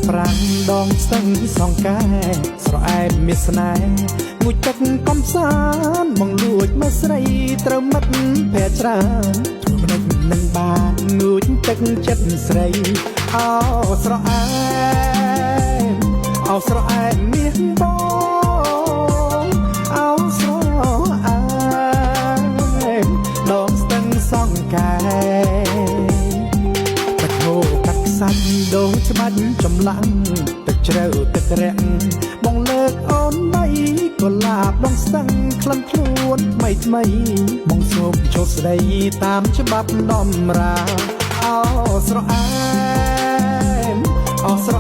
ប្រាំងដងស្ទឹងសងកែស្រអែមមានស្នេហ៍ងូចទឹកកំសាន្តមកលួចមកស្រីត្រូវមិត្តភែច្រើនធ្វើមិននឹងបានងូចទឹកចិត្តស្រីអោស្រអែមអោស្រអែមមាសបងអោស្រអែមដងស្ទឹងសងកែ ទឹកហូរកាត់ខ្សាច់ដូរច្បាច់ចម្លាំងទឹកជ្រៅទឹករាក់បងលើកអូនបីកុលាបដងស្ទឹងក្លិនខ្លួនថ្មីថ្មីបងសូមចូលស្ដីតាមច្បាប់ដំរាអោស្រអែមអោស្រ